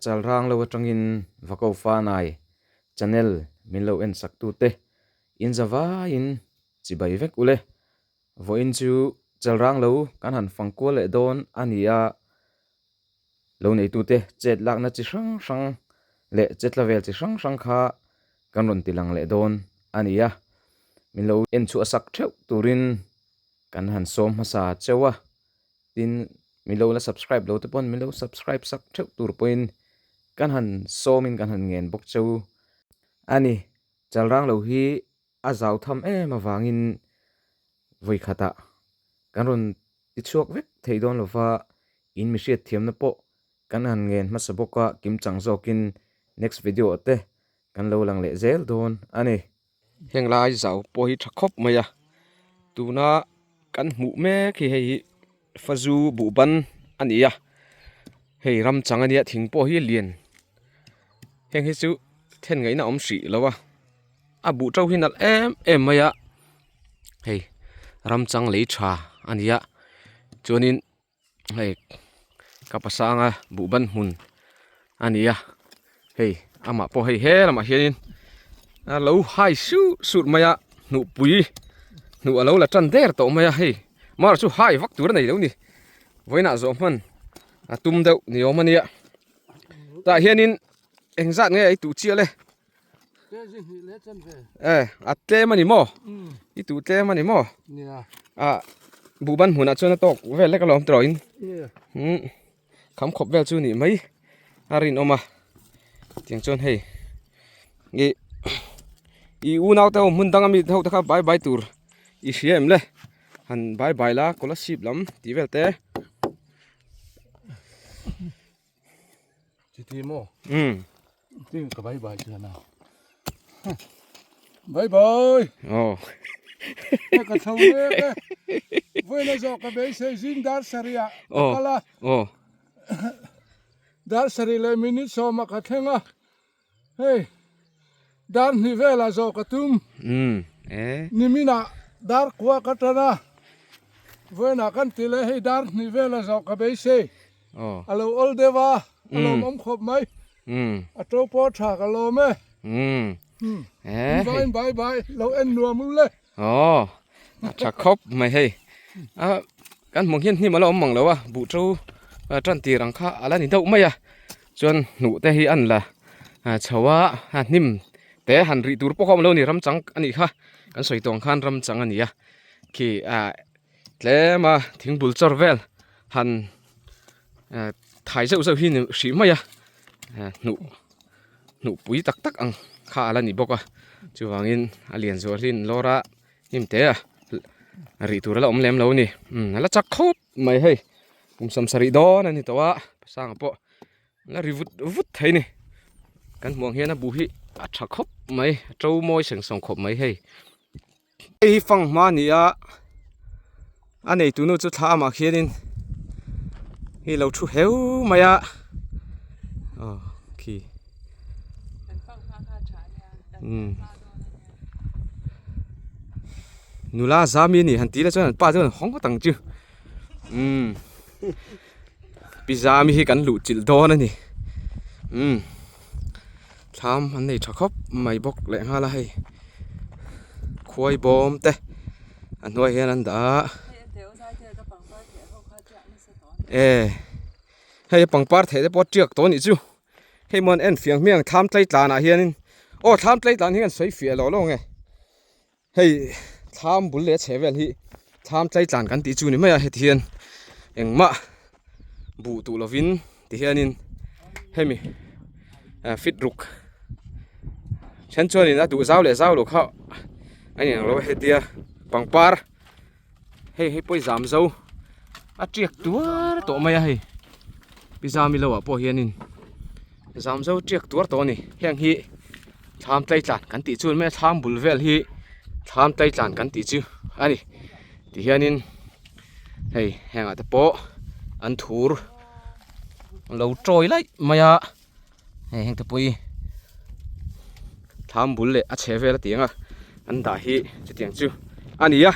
Chalrang lo atangin Vako Fanai channel min lo en sak tute in za vaiin chibai vek ule. Vawiin chu Chalrang lo kan han fang kual leh dawn a ni a, lo neitute chet lakna chi hrang hrang leh chetla vel chi hrang hrang kha kan rawn ti lang leh dawn a ni a, min lo en chhuah sak theuh turin kan han sawm hmasa cheu a, tin min lo la subscribe lo te pawn min lo subscribe sak theuh tur pawhin kan han sawmin kan han ngen bawk cheu a ni. Chalrang lo hi a zau tham em avangin vawi khatah kan rawn ti chhuak vek thei dawn lova in mi hriat thiamna pawh kan han ngen hmasa bawk a, kimchang zawkin next video ah te kan lo lang leh zel dawn a ni. Heng lai zau pawh hi tha khawp mai a, tuna kan hmuh mek hi hei hi fazu buhban a ni a, hei ram chang a nia thing pawh hi a lian heng hi chu then ngaihna a awm hrih lo a, a buh to hi nalh em em mai a, hei ram chang lei tha a ni a chuanin hei ka pasanga buhban hmun a ni a hei amah pawh hei he lamah hianin a lo hai suh suh mai a hnuhpui hnuh a lo la tan der tawh mai a hei mar chu hai vak tur a nei lo ni vawiinah zawh hman a tum deuh ni awm a nia tah hianin engzat nge ei tuh chiah le. E a tlem a ni maw i tuh tlem a ni maw a buhban hmunah chuan a tawk vel lek alawm tawh in kham khawp vel chu nih mai a rinawm a tiang chuan hei ih i unau te ho hmun danga mi ho te kha bai bai tur i hria em le han bai bai la scholarship lam tih vel te. Chiti maw? Um. Tin ka bye bye chuan a. Bye bye. Oh. Ka tho mek e. Vawiin a zawh ka beisei zing dar sarih ah ka kal a. Oh. Dar sarih leh minute sawmah ka thleng a. Hei dar hnih velah zawh ka tum. Um e. Niminah dar kua ka tan a, vawiinah kan ti leh hei dar hnih velah zawh ka beisei. Oh. A lo awl deuh a, a lawmawm khawp mai. Um. A to pawh tha ka lawm e. Um. E. Vawiin bye bye lo en nuam u le. Oh. A tha khawp mai hei. A kan hmuh hian hnim a la awm mang lo a, buh to tan tir ang kha a la ni deuh mai a. Chuan hnuh te hi an la chho a, a hnim te han rih tur pawh kha a awm lo a ni, ram chang a nih kha, kan sawi tawh ang khan ram chang a ni a, khi ah tlem a thing bul chawr vel han thai zeuh zeuh hi ni hrih mai a, hnuh hnuh pui tak tak ang kha a la ni bawk a, chuvangin a lian zual hi an lawr a, hnim te a rih tur a la awm lem lo a ni, a la chak khawp mai hei. Kum sawmsarih dawn a ni tawh a pasanga pawh la ri vut vut thei ni kan hmuh ang hian a bu hi a tha khawp mai a to mawi seng sawng khawp mai hei hei hi fanghma a ni a a neitu nu chu thla amah khianin hei lo thu heu mai a aw khi umm nula zami a ni han tih lah chuan an pa chuan an hawng ngawt ang chu. Umm pizza mi hi kan luh chilh dawn a ni umm thlam an nei tha khawp mai bawk leh nghal a hei khuai bawm te a hnuai hian an dah a e hei pangpar theih te pawh a tiak tawh a nih chu hei maw an en fiang hmiang thlam tlai tlanah hianin aw thlam tlai tlan hi an sawi fiah lo lo nge. Hei thlam bul leh chhe vel hi thlam tlaitlan kan tih chu ni mai a heti hian engmah buh duh lovin ti hianin hemi fit ruk then chuanin a duh zau leh zau loh kha a inang lo a hetia pangpar hei hei pawh i zam zo a tiak tuar tawh mai a hei pi zami lo ah pawh hianin zam zo tiak tuar tawh a ni heng hi thlam tlaitlan kan tih chu mai a thlam bul vel hi thlam tlaitlan kan tih chu a ni ti hianin hei hengah te pawh an thur lo tawi laih mai a hei heng te pawh hi thlam bul leh a chhe vel a ti ang a an dah hi chutiang chu a ni a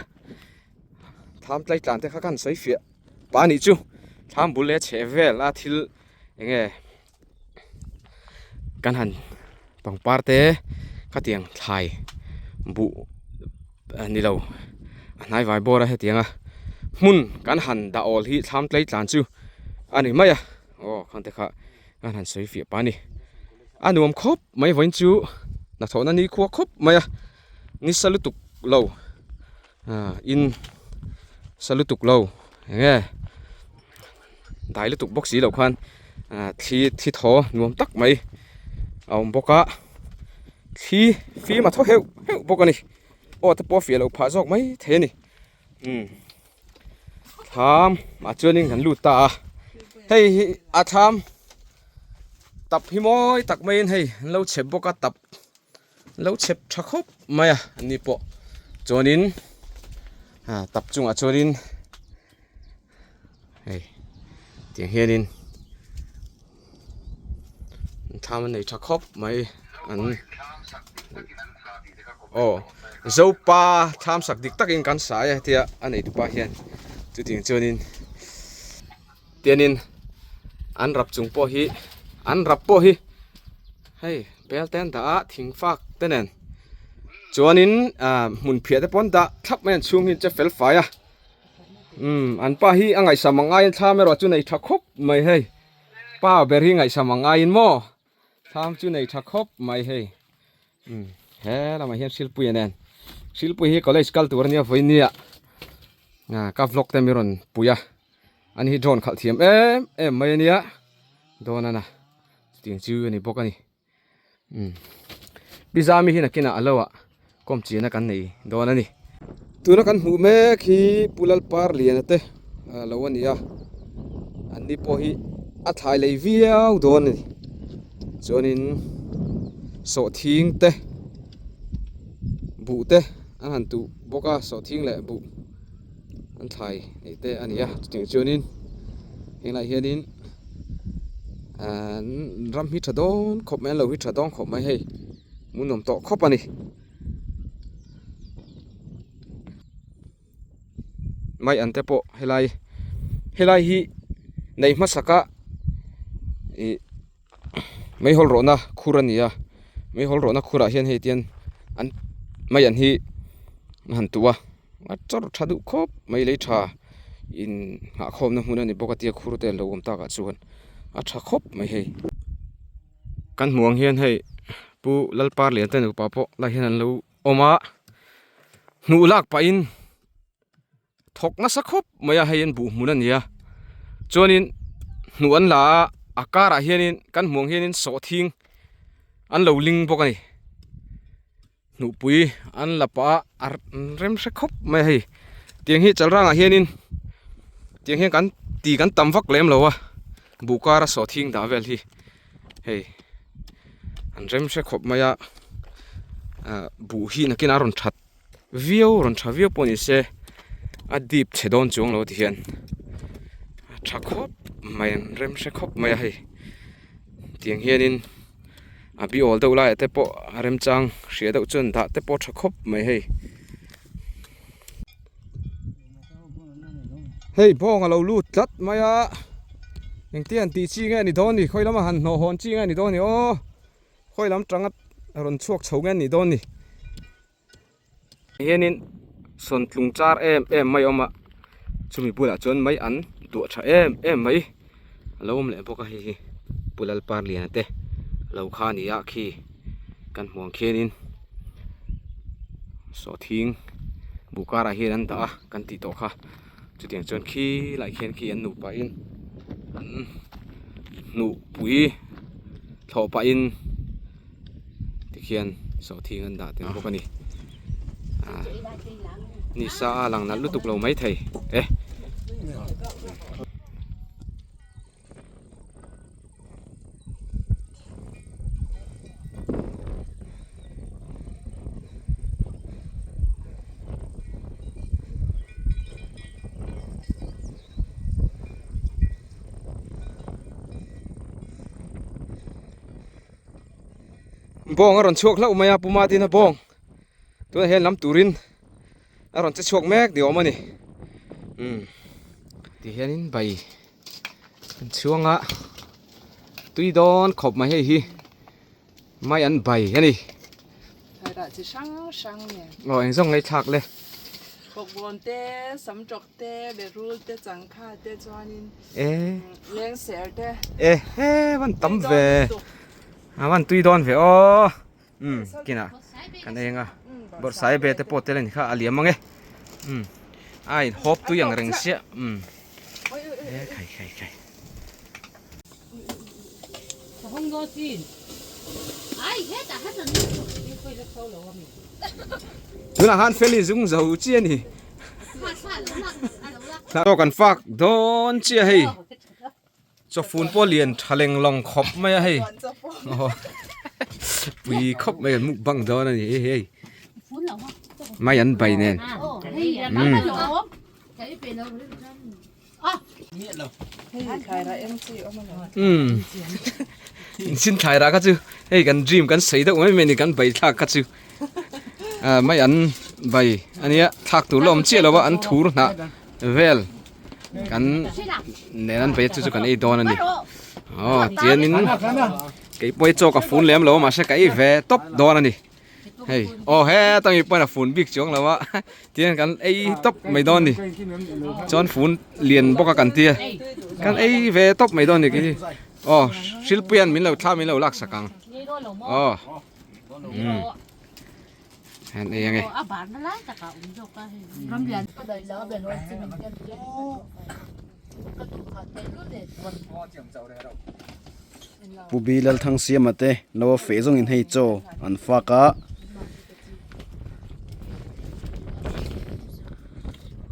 thlam tlaitlan te kha khan sawi fiah pa nih chu thlam bul leh a chhe vel a thil eng nge. Kan han pangpar te khatiang thlai buh ni lo a hnai vai bawr a hetiang a hmun kan han dah awl hi thlam tlei tlan chu a ni mai a aw khang te kha kan han sawi fiah pah a ni a nuam khawp mai vawiin chu hnathawhna ni khua khawp mai a nisa lutuk lo in sa lutuk lo eng nge dai lutuk bawk si loh khan thli thli thaw nuam tak mai a awm bawk a thli fim a thaw heuh heuh bawk a ni aw te pawh a fiah loh phah zawk mai thei a ni umm thlam ah chuanin kan lut ta a hei hi a thlam tap hi mawi tak maiin hei an lo chep bawk a tap lo chep tha khawp mai a ani pawh chuanin ah tap chungah chuanin hei tiang hianin thlam an nei tha khawp mai an aw zopa thlam sak dik takin kan sai a hetia a nei tupa hian chutiang chuanin tianin an rap chung pawh hi an rap pawh hi hei bel te an dah a thing fak te nen chuanin ah hmun phiah te pawh an dah thlap mai an chhung hi an che fel fai a. Umm an pa hi a ngaihsam ang aiin thlam erawh chu nei tha khawp mai hei pa ber hi ngaihsam ang aiin maw thlam chu nei tha khawp mai hei umm he lamah hian Hrilpuia nen Hrilpui hi college kal tur ania vawi nia ah ka vlog te mi rawn pui a ani hi drone khalh thiam em em mai ania dawn ana chutiang chu ani bawk ani. Umm Pi Zami hi nakinah a lo ah kawm chian a kan nei dawn a ni. Tuna kan hmuh mek hi Pu Lalparliana te lo a ni a, an ni pawh hi a thlai lei viau dawn a ni. Chuanin sawhthing te buh te an han tuh bawk a, sawhthing leh buh an thlai neih te a ni a, chutiang chuanin helaiah hianin. Ram hi tha dawn khawp mai an lo hi tha dawn khawp mai hei hmuhnawm tawh khawp a ni mai an te pawh helai helai hi nei hmasak a ih meihawl rawhna khur a ni a meihawl rawhna khurah hian hei tian an mai an hi an han tuh a. A chawr tha duh khawp mai lei tha in nghah khawmna hmun a ni bawk a tia khur te an lo awm takah chuan a tha khawp mai hei. Kan hmuh ang hian hei Pu Lalparlian te nupa pawh lai hian an lo awm a hnuh lak pahin thawk nasa khawp mai a hei an buh hmun a ni a chuanin hnuh an la a a karah hianin kan hmuh ang hianin sawhthing an lo ling bawk a ni. Hnuhpui an la pah a a rem hre khawp mai a hei tiang hi chalrangah hianin tiang hian kan ti kan tam vak lem lo a buh kara sawhthing dah vel hi hei an rem hre khawp mai a ah buh hi nakin a rawn that viau rawn tha viau pawh ni se a dip chhe dawn chuang lo ti hian a tha khawp mai an rem hre khawp mai a hei tiang hianin. A bi awl deuh laiah te pawh a remchang hria deuh chuan dah te pawh a tha khawp mai hei. Hei bawng a lo lut tlat mai a, engtin an tih chi nge ni dawn ni, khawi lama han hnawh hawn chi nge ni dawn ni aw, khawi lam tanga rawn chhuak chho nge ni dawn ni. Hianin sawn tlung char em em mai a awm a chumi bulah chuan mai an duah tha em em mai a lo awm leh bawk a hei hi Pu Lalparliana te lo kha a ni a khi kan hmuh ang khianin sawhthing buh karah hian an dah a kan tih tawh kha chutiang chuan khi lai khian khi an nupa in an hnuhpui thlawh pahin. Tikhian sawhthing an dah tel bawk a ni ah nisa a lang nalh lutuk lo mai thei e. Bawng a rawn chhuak hlauh mai a Pu Matina bawng tunah hian lam turin a rawn che chhuak mek ni awm a ni umm ti hianin bai an chhuang a tui dawn khawp mai hei hi. Mai an bai a ni. Thairah chi hrang hrang nen. Aw eng zawng ngaihthlak le. Bawkbawn te, samtawk te, berul te, changkha te chuanin E. lengser te. E he van tam ve. A van tui dawn ve aw. Um kinah kan ei anga bawrhsai be te pawh tel a ni kha a liam ang e. Um a in hawp tui ang reng siah um e khai khai khai. Tunah khan Feli zung zo chi a ni. Chaw kan fak dawn chiah hei. Chawfun pawh lian tha leng lawng khawp mai a hei. Pui khawp mai an mukbang dawn a ni hei hei. Mai an bai nen. Um. Umm sin thlai rah kha chu hei kan dream kan sawi deuh mai mai a ni kan bai thlak kha chu ah mai an bai a nia thlak tur la awm chiah lo a an thur hnah vel kan nen an bai chu chu kan ei dawn a ni aw tianin keipawh hi chaw ka fun lem lo a mahse ka ei ve tawp dawn a ni. Hei aw heta mi pawn a fun bik chuang lo a tihian kan ei tawp mai dawn ni chuan fun lian bawk a kan tia kan ei ve tawp mai dawn ni khi aw hrilpuian min lo thla min lo lak sak ang aw umm an ei ange. Pu Bi Lalthangsiama te lo a feh zawngin hei chaw an fak a.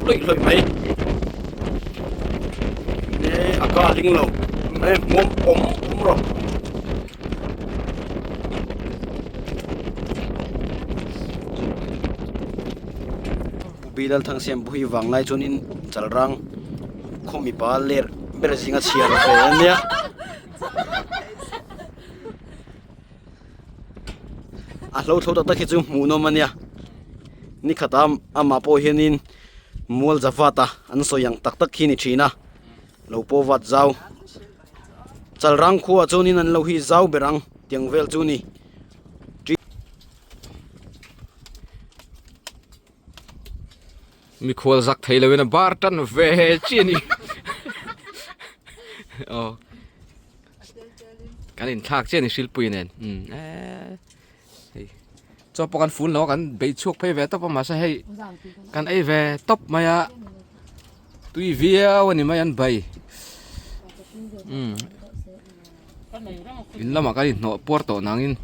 Hlawih hlawih mai e a ka ling lo e hmuam awm awm rawh. Pu Bi Lalthangsiam pawh hi vanglai chuanin chalrang khaw mipa ler ber zinga chhiar ve a nia. A hlo thlo tak tak hi chu hmuh nawm a nia ni khat a amah pawh hianin mual za vat a an sawi ang tak tak hi ni thin a lo pawh vat zau chalrang khuaah chuanin an lo hi zau ber ang tiang vel chu ni. Mikhual zak thei loin a bar tan ve chi a ni. Aw. Kan inthlak chiah a ni Hrilpui nen. Umm eee. Hei. Chaw pawh kan fun lo a kan bei chhuak phei ve tawp a mahse hei kan ei ve tawp mai a. Tui viau a ni mai an bai. Umm. In lamah kan inhnawh puar tawh nangin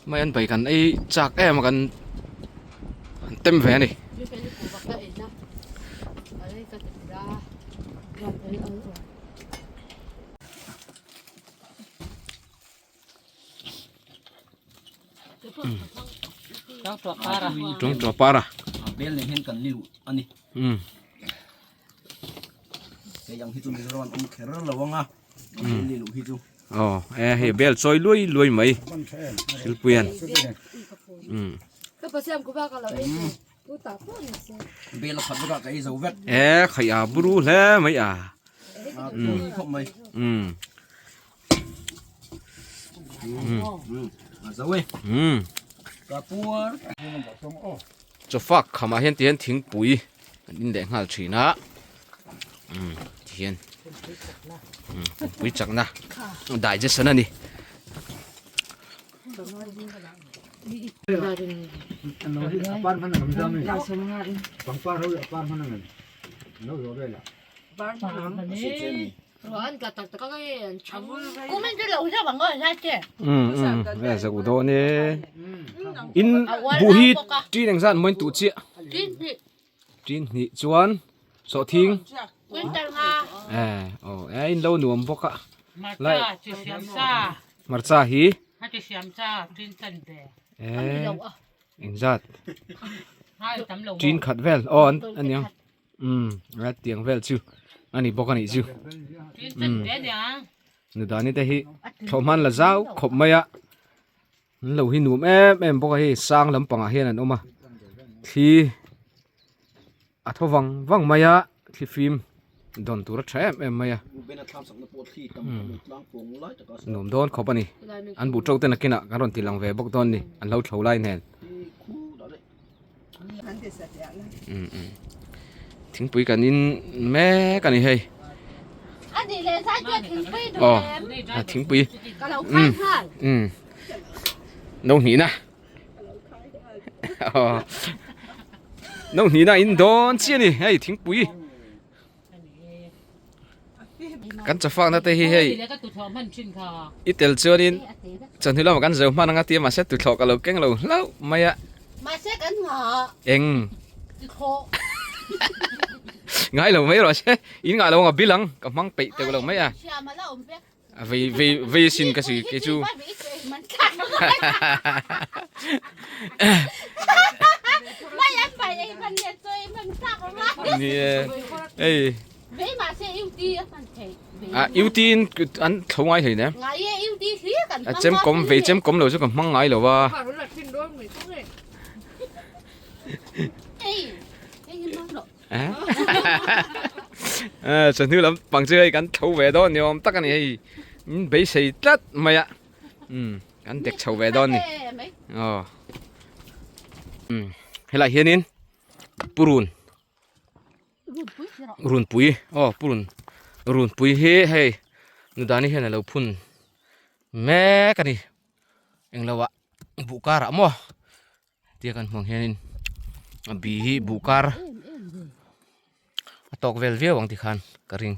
mai an bai kan ei chak em a kan han tem ve a ni. Tawngtaw para. Bel nen hian kan liluh a ni. Umm. Hei ang hi chu Mizoram an awm kher lo ang a. Bel liluh hi chu. Aw e hei bel chawi luai luai mai. Thilpuian. Umm. Bel a khat vek a ka ei zo vek. E khaih a buru hle mai a. Umm. Khawp mai. Umm. Chawfak khamah hian tihian thingpui an in leh nghal thin a umm tihian umm thingpui chakna digestion a ni. Zau dawn e in buh hi tin engzat maw in tuh chiah tin hnih chuan sawhthing e aw e in lo nuam bawk a lai hmarcha hi e engzat tin khat vel aw a niang. Umm a tiang vel chu a ni bawk a nih chu umm nudani te hi thlawh hman la zau khawp mai a an lo hi nuam em em bawk a hei sang lampangah hian an awm a thli a thaw vang vang mai a thli fim. Dawn tur a tha em em mai a. Nuam dawn khawp a ni. An buh to te nakinah kan rawn ti lang ve bawk dawn ni. An lo thlo lai nen. Thingpui kan in mek a ni hei. Aw thingpui. No hnihna. No hnihna in dawn chiah a ni hei thingpui kan chafakna te hi hei i tel chuanin chawhnu lamah kan zo hman anga tia mahse tuthlawh ka lo keng lo hlauh mai a eng ngai lo mai rawh se in ngah lo ang a bil ang ka hmang peih teuh lo mai a. A vei vei vei sin ka si kei chu. Ni e ei. A UT in an tho ngai hlei ne. A chem kom vei chem kom lo chu ka hmang ngai lo va. Chawhnu lam pang chu hei kan tho ve dawn ni awm tak a ni hei in beisei tlat mai a umm kan dek chho ve dawn ni aw umm helai hianin purun runpui aw purun runpui hi hei nudani hian a lo phun mek a ni englo ah buh karah maw. Tia kan hmuh ang hianin a bi hi buh kar a tawk vel viau ang tikhan ka ring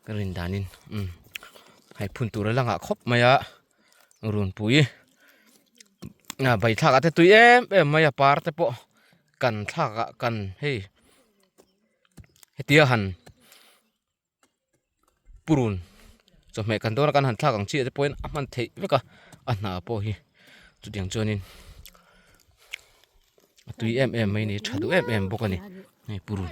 ka rin danin umm hei phun tur a la ngah khawp mai a runpui a bai thlak ah te tui em em mai a par te pawh kan thlak ah kan hei hetia han. Purun chawhmeh kan dawn a kan han thlak ang chiah te pawhin a hman theih vek a a hna pawh hi chutiang chuanin a tui em em mai a ni tha duh em em bawk a ni hei purun.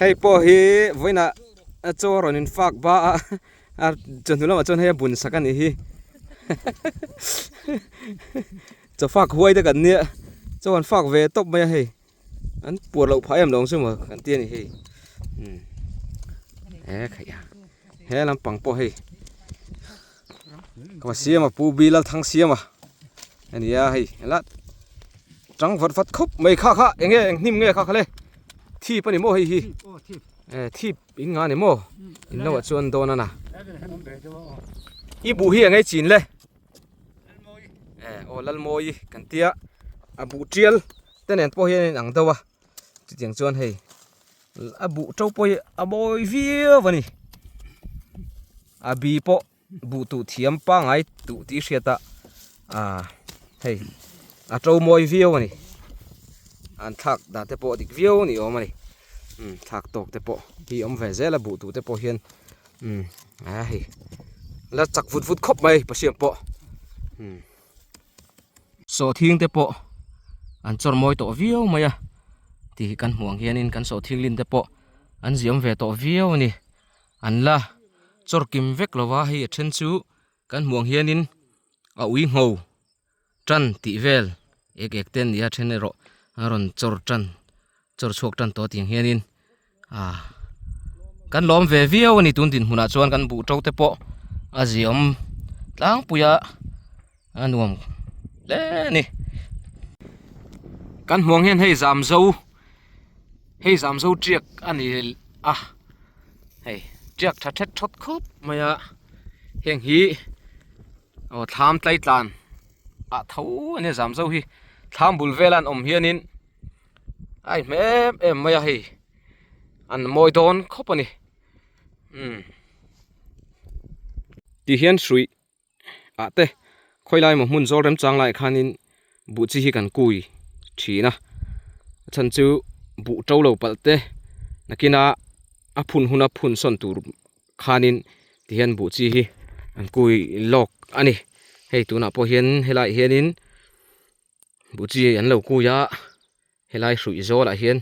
Hei pawh hi vawiinah chaw a rawn infak ba a a chawhnu lamah chuan hei a bun sak a nih hi. Chaw fak huai te kan nia chaw an fak ve tawp mai a hei an puar loh phah em lo ang chu maw kan ti a ni hei umm he khaih a he lampang pawh hei ka siam a pu bilal thang siam a a ni a hei ela tang vat vat khawp mai kha kha eng nge eng hnim nge kha kha le thip a ni maw hei hi e thip in nga ni maw in lo ah chuan dawn a na i buh hi eng nge chin le. Aw Lalmawi kan tia a buh tial te nen pawh hian a inang deuh a chutiang chuan hei a buh to pawh hi a mawi viau a ni a bi pawh buh tuh thiam pangngai tuh tih hriat a ah hei a to mawi viau a ni an thlak dan te pawh a dik viau a ni awm a ni umm thlak tawk te pawh hi awm ve zel a buh tuh te pawh hian. Umm a hei la chak vut vut khawp mai Pasiam pawh umm sawhthing te pawh an chawr mawi tawh viau mai a tih hi kan hmuh ang hianin kan sawhthing lin te pawh an ziam ve tawh viau a ni an la chawr kim vek lo va hei a then chu kan hmuh ang hianin a ui ngho tan tih vel ek ek te an ni a then erawh a rawn chawr tan chawr chhuak tan tawh tiang hianin ah kan lawm ve viau a ni tun dinhmunah chuan kan buh to te pawh a ziawm tlangpui a a nuam hle a ni kan hmuh ang hian hei zam zo hei zam zo tiak a ni a hei tiak tha thet thawt khawp mai a heng hi aw thlam tlai tlan ah tho a nia zam zo hi thlam bul vela an awm hianin a inhmeh em em mai a hei an mawi dawn khawp a ni umm ti hian hruih ah te khawi lai emaw hmun zawl remchang laiah khanin buh chi hi kan kui thin a a chhan chu buh to lo palh te nakina a phun huna phun sawn tur khanin ti hian buh chi hi an kui lawk a ni hei tunah pawh hian helaiah hianin. Buh chi an lo kui a helai hruih zawl ah hian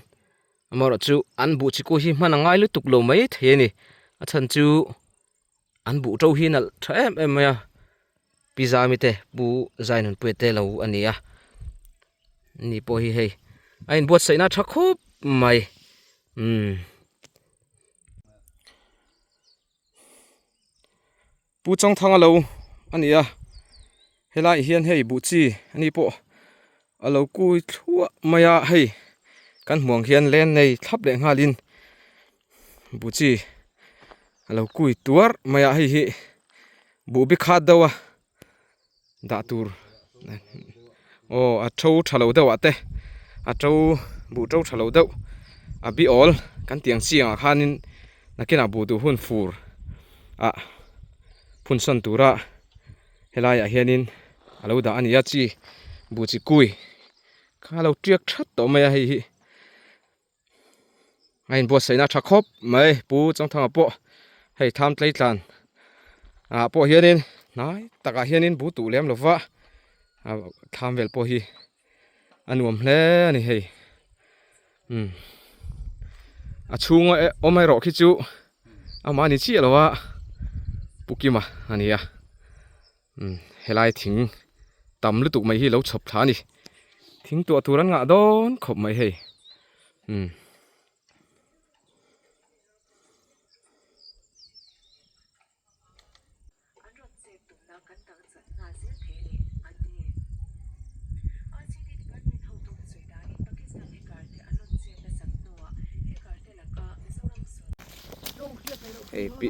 amaherawh chu an buh chi kui hi hman a ngai lutuk lo mai thei a ni a chhan chu an buh to hi nalh tha em em mai a pi zami te pu zainunpuia te lo a ni a. Ni pawh hi hei a inbuatsaihna tha khup mai umm. Pu Changthanga lo a ni a, helaiah hian hei buh chi a ni pawh a lo kui thluah mai a, hei kan hmuh ang hian len nei thlap leh nghalin buh chi a lo kui tuar mai a, hei hi buh bi khat deuh a dah tur aw a to tha lo deuh ah te a to buh to tha lo deuh a bi awl kan tih ang chiang ah khanin nakinah buh duh hun fur ah phun sawn tura helai ah hianin a lo dah a ni a chi buh chi kui kha a lo tiak that tawh mai a hei hi a inbuatsaihna a tha khawp mai pu Changthanga pawh hei tham tlei tlan ah pawh hianin hnai takah hianin bu tuh lem lova ah thlam vel pawh hi a nuam hle a ni hei umm a chhunga awm erawh khi chu amah ni chiah lo a pu Kima a ni a umm helai thing tam lutuk mai hi lo chhawp thla a ni thing tuah tur an ngah dawn khawp mai hei umm. Hei pi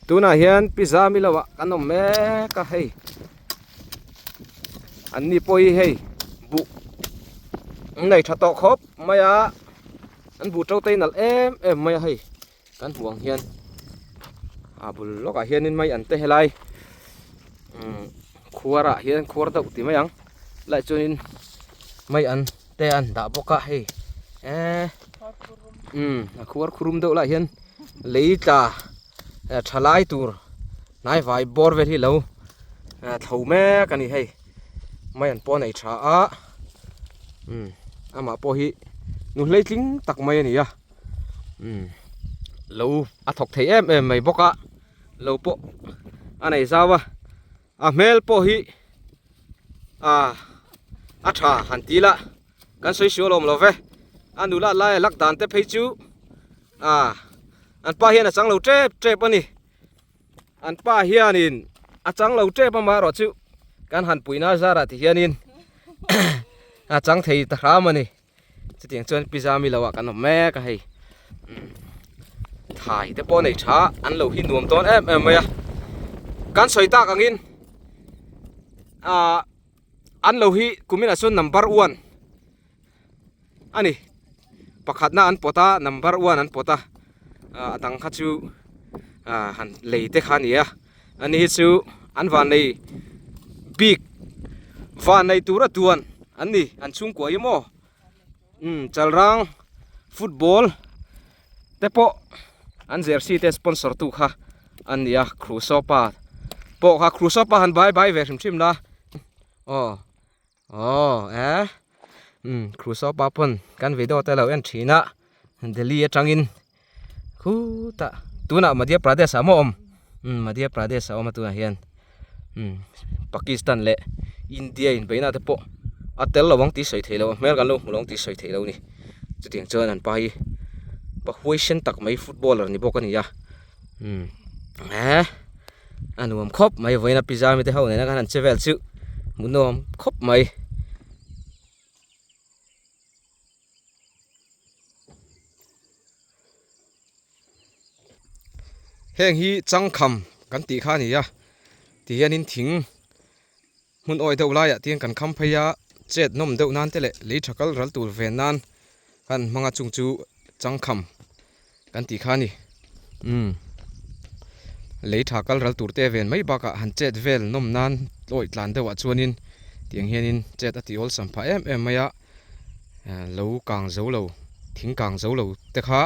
tunah hian pizza mi lo ah kan awm mek a hei an ni pawh hi hei buh an nei tha tawh khawp mai a an buh to te hi nalh em em mai a hei kan hmuh ang hian a bul lawkah hianin mai an te helai umm khuar ah hian khuar deuh ti mai ang lai chuanin mai an te an dah bawk a hei eee umm a khuar khurum deuh lah hian lei tla tha lai tur hnai vai bawr vel hi lo thlo mek a ni hei mai an pawh a nei tha a umm amah pawh hi nu hleitling tak mai a ni a. umm lo a thawk thei em em mai bawk a lo pawh a nei zau a a hmel pawh hi ah a tha han ti ila kan sawi sual awm lo ve a nula lai a lak dan te phei chu ah an pa hian a chang lo tep tep a ni an pa hianin a chang lo tep amaherawh chu kan han puihna zarah ti hianin a chang thei ta hram a ni. Chutiang chuan pizza mi lo ah kan awm mek a hei thai te pawh nei tha an lo hi nuam dawn em em mai a kan sawi tak angin ah an lo hi kumin ah chuan number one a ni pakhatna an pawt a number one an pawt a ah a dang kha chu ah han lei te kha a ni a ani hi chu an van nei bik van nei tura duan an ni an chhungkua hi maw umm chalrang football te pawh an jersey te sponsor tu kha an ni a crusoe pa pawh kha crusoe pa han bai bai ve hrim hrim la aw aw eh umm crusoe pa pawn kan video te lo en thin a Delhi atangin khutah tunah Madhya Pradesh ah maw awm umm Madhya Pradesh a awm a tunah hian umm Pakistan leh India inbeihna te pawh a tel lo ang tih sawi theih loh a hmel kan lo hmu lo ang tih sawi theih loh a ni chutiang chuan an pa hi pa huaisen tak mai footballer ni bawk a ni a umm eh a nuam khawp mai vawiin a pizza mi te ho nena khan an che vel chu hmuhnawm khawp mai. Heng hi changkham kan tih kha a ni a ti hianin thing hmun awi deuh laiah te hian kan kham phei a chet nawm deuh nan te leh lei tha kal ral tur ven nan kan hmang a chung chu changkham kan tih kha a ni umm lei tha kal ral tur te ven mai bakah han chet vel nawm nan awi tlan deuhah chuanin tiang hianin chet a ti awlsam phah em em mai a lo kang zo lo thing kang zo lo te kha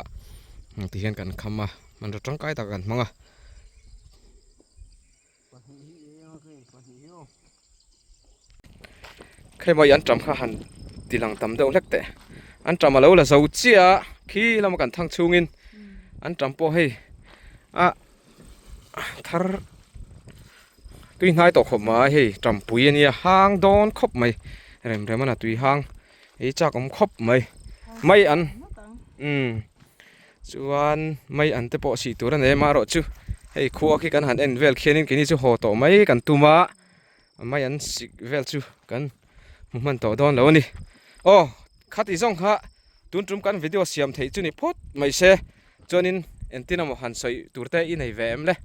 ti hian kan kham a hmanraw tangkai tak kan hmang a. Khemai an tam kha han ti lang tam deuh hlek teh an tam a lo la zo chiah a khi lama kan thang chhungin an tam pawh hei a thar tui hnai tawh khawp mai hei tampui a nia hang dawn khawp mai. Rem rem a na tui hang ei chak awm khawp mai mai an umm chuan mai an te pawh sih tur a nei a marawh chu hei khua khi kan han en vel khianin keini chu haw tawh mai kan tum a mai an sik vel chu kan hmu hman tawh dawn lo a ni aw khati zawng kha tun tum kan video siam theih chu ni phawt mai se Chuanin entin emaw han sawi tur te i nei ve em le?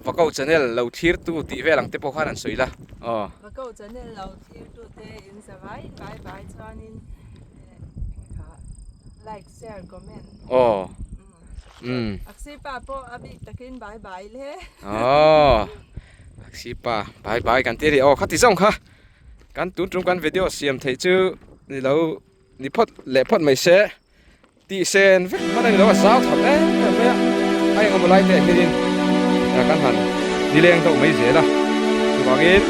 Vakau channel lo thlir tu tih vel ang te pawh khan han sawi la. Aw. Vakau channel lo thlir tu te in za vai vai vai chuanin kha like share comment. Aw. Umm. Aksi pa pawh a bik takin bye bye le. Aw. Aksi pa bye bye kan ti a ni. Aw khati zawng kha kan tun tum kan video siam theih chu ni lo ni phawt leh phawt mai se. Tih sen vek hman a ni lo a zau tham em em mai a, a engemaw lai te ah hianin kan han nileng deuh mai zel a, chuvangin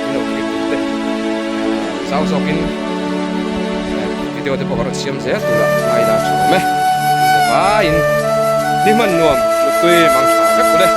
min lo thlir tur te zau zawkin video te pawh ka rawn siam zel tur a ngai la tha awm e, vaiin ni hman nuam muttui mang tha vek ule.